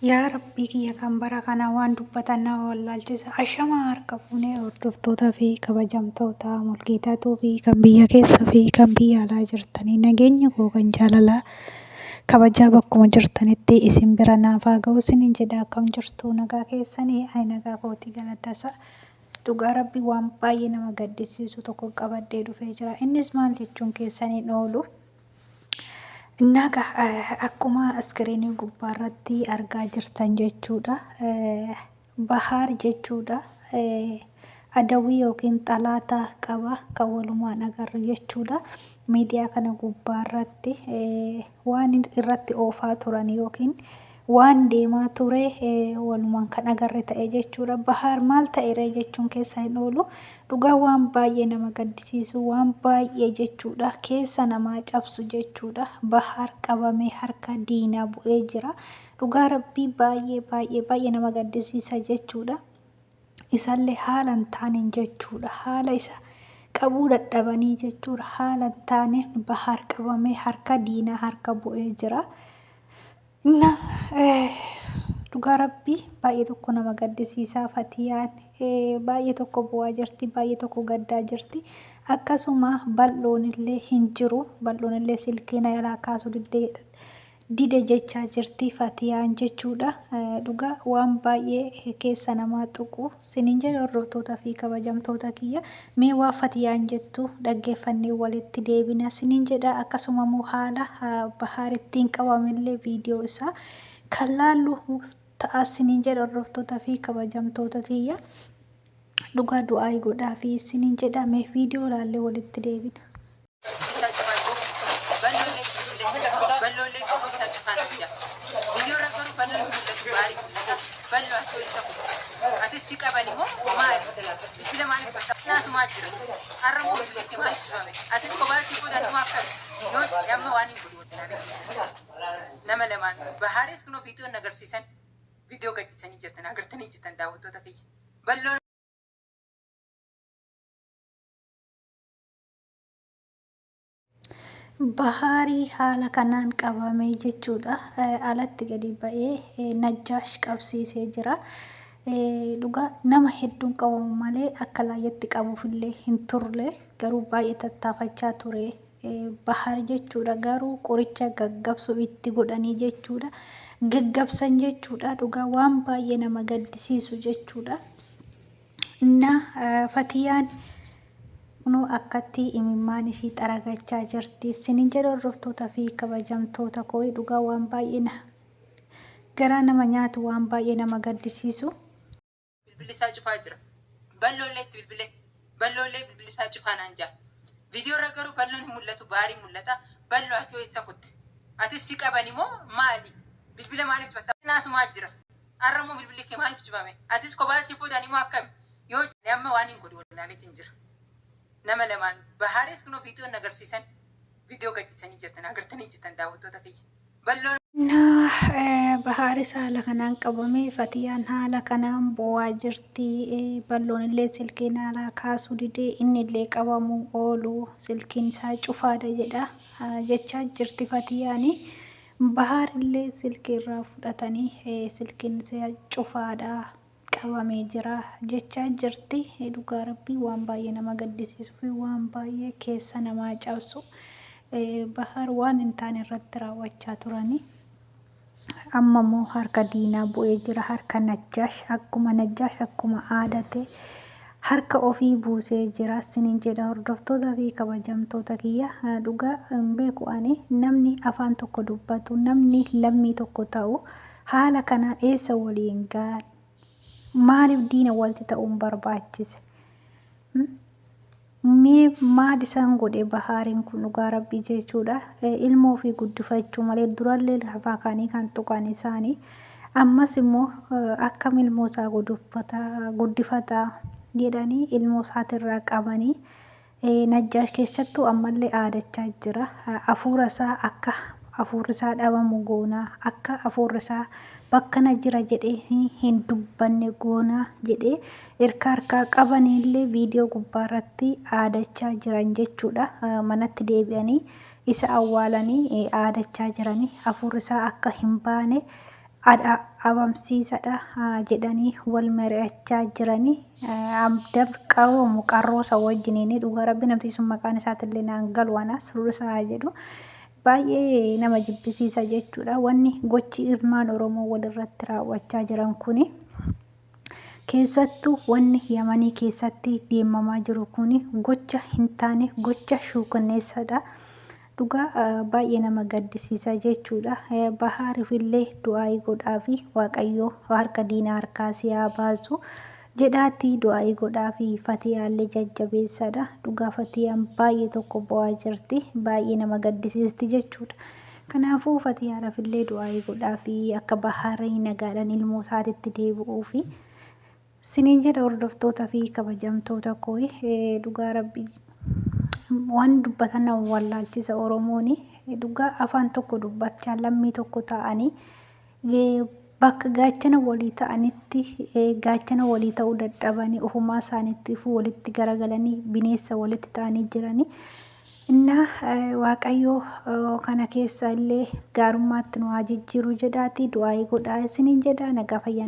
Yaa Rabbii kiyya kan bara kana waan dubbatan nama wallaalchisa. Ashamaa harka fuunee hordoftoota fi kabajamtoota Mulgeetaatuu fi kan biyya keessa fi kan biyya alaa jirtanii nageenya koo kan jaalalaa kabajaa bakkuma jirtanitti isin bira naaf haa ga'u isiniin jedha. Akkam jirtu, nagaa keessanii? Ani nagaa kootii, galatasa. Dhugaa Rabbii waan baay'ee nama gaddisiisu tokko qabadhee dhufee jira. Innis maal jechuun keessaniin oolu. Naga akkuma iskiriinii gubbaarratti argaa jirtan jechuudha. Bahaar jechuudha. Adawwii yookiin xalaata qaba kan walumaan agarru jechuudha. Miidiyaa kana gubbaarratti waan irratti oofaa turan yookiin waan deemaa ture walumaan kan agarre ta'e jechuudha. Bahaar maal ta'eree jechuun keessa hin oolu. Dhugaa waan baay'ee nama gaddisiisu, waan baay'ee jechuudha keessa namaa cabsu jechuudha. Bahaar qabamee harka diinaa bu'ee jira. Dhugaa rabbii baay'ee baay'ee baay'ee nama gaddisiisa jechuudha. Isallee haala hin taaneen jechuudha. Haala isa qabuu dadhabanii jechuudha. Haala hin taaneen Bahaar qabamee harka diinaa harka bu'ee jira. Na dhugaa rabbii baay'ee tokko nama gaddisiisaa. Fatiyaan baay'ee tokko bu'aa jirti, baay'ee tokko gaddaa jirti. Akkasuma bal'oon illee hin jiru, bal'oon illee silkii na jalaa kaasuu diddee dide jechaa jirti Fatiyaan jechuudha. Dhugaa waan baay'ee keessa namaa tuqu sinin jedha. Hordoftoota fi kabajamtoota kiyya, mee waa Fatiyaan jettu dhaggeeffannee walitti deebina sinin jedha. Akkasuma immoo haala Bahaar ittiin qabamillee viidiyoo isaa kan laallu ta'a sinin jedha. Hordoftoota fi kabajamtoota kiyya, dhugaa du'aa godhaa fi sinin jedha. Mee viidiyoo laallee walitti deebina. Isaa cufaa jiru. Balloollee bilbilee balloollee isaa cufaa nan jaa. Viidiyoo irra garuu balloon hin mul'atu, baarii mul'ata. Balloo, ati isa kun. Atis si qabani moo maali? Bilbila maaliif cufta? Naasumaa jira. Har'a moo bilbilli kee maaliif cufame? Atis kophaa si fuudhani moo akkami? Yoo amma waan hin godhu wallaalee. Nama lamaan Bahaaris kunoo viidiyoon agarsiisan, viidiyoo gadhiisanii jirtan, agartanii jirtan, daawwattoota kiyya. Balloon Bahaarii haala kanaan qabamee jechuudha. Alatti gadi ba'ee Najjaash qabsiisee jira. Dhugaa nama hedduun qabamu malee akka laayyatti qabuufillee hin turre, garuu baay'ee tattaafachaa ture. Bahaar jechuudha, garuu qoricha gaggabsu itti godhanii jechuudha. Gaggabsan jechuudha. Dhugaa waan baay'ee nama gaddisiisu jechuudha. Innaa Fatiyaan kunoo akkatti imimmaan ishii xaragachaa jirti. Sinin jedha, hordoftoota fi kabajamtoota koo, dhugaa waan baay'ee na garaa nama nyaatu, waan baay'ee nama gaddisiisu. Bilbilli isaa cufaa jira. Balloollee itti bilbilee balloollee bilbilli isaa cufaa naan jaa. Viidiyoo irra garuu balloon hin mul'atu, baarii mul'ata. Balloo, ati eessa kutte? Atis si qabani moo maali? Bilbila maaliif cufatta? Naasumaa jira. Har'a moo bilbilli kee maaliif cufame? Atis kophaa si fuudhani moo akkami? Yoo amma waan hin godhu wallaaleetiin jira. Nama lamaan Bahaaris kunoo viidiyoon agarsiisan, viidiyoo gadhiisanii jirtan, agartanii jirtan, daawwattoota kiyya. Balloon Naa Bahaaris haala kanaan qabamee, Fatiyaan haala kanaan boo'aa jirti. Balloon illee silkiin haala kaasuu didee, inni illee qabamuu oolu, silkiin isaa cufaadha jedha jechaa jirti Fatiyaani. Bahaar illee silkii irraa fudhatanii, silkiin isaa cufaadha, qabamee jira jechaa jirti. Dhugaa rabbii waan baay'ee nama gaddisiisuu fi waan baay'ee keessa namaa cabsu, Bahaar waan hin taane irratti raawwachaa turanii. Amma immoo harka diinaa bu'ee jira, harka Najjaash. Akkuma Najjaash akkuma aadate harka ofii buusee jira sinin jedha, hordoftoota fi kabajamtoota kiyya. Dhugaa hin beeku ani, namni afaan tokko dubbatu, namni lammii tokko ta'u haala kanaan eessa waliin gahan? Maaliif diina walitti ta'uun barbaachise? Mee maal isaan godhe Bahaariin kun? Dhugaa rabbii jechuudha. Ilmoo ofii guddifachuu malee durallee lafaa kaanii kan tuqan isaanii. Ammas immoo akkam ilmoo isaa guddifata jedhanii ilmoo isaatirraa qabanii. Najjaash keessattuu ammallee aadachaa jira. Afuura isaa akka afuurri isaa dhabamu goonaa, akka afuurri isaa bakkana jira jedhee hin dubbanne goonaa jedhee erka harkaa qabaniillee viidiyoo gubbaarratti aadachaa jiran jechuudha. Manatti deebi'anii isa awwaalanii aadachaa jiranii, afuurri isaa akka hin baane Dhabamsiisadha jedhanii wal mari'achaa jiranii. Abdab qaroomu qarroo isa wajjiniin dhugaa rabbi namti sun maqaan isaatillee naan galu ana surrisaa jedhu baay'ee nama jibbisiisa jechuudha. Wanni gochi ilmaan Oromoo walirratti raawwachaa jiran kuni keessattuu wanni Yamanii keessatti deemamaa jiru kuni gocha hin taane gocha shuukanneessadha. Dhugaa baay'ee nama gaddisiisa jechuudha. Bahaariif illee du'aayii godhaafi Waaqayyoo harka diinaa harkaa si haa baasu jedhaatii du'aayii godhaafi Fatiyaallee jajjabeessadha. Dhugaa Fatiyaan baay'ee tokko bo'aa jirti. Baay'ee nama gaddisiisti jechuudha. Kanaafuu Fatiyaadhaaf illee du'aayii godhaafi akka Bahaarii nagaadhaan ilmoo isaatitti deebi'uufi. Siniin jedha hordoftoota fi kabajamtoota koo dhugaa rabbii waan dubbatan nama wallaalchisa Oromoon dhugaa afaan tokko dubbachaa lammii tokko ta'anii bakka gaachana walii ta'anitti gaachana walii ta'uu dadhabanii ofumaa isaaniittiifuu walitti garagalanii bineensa walitti ta'anii jiranii. Innaa Waaqayyo kana keessa illee gaarummaatti nu haa jijjiiru jedhaatii du'aayii godhaa isiniin jedha nagaa fayyaa.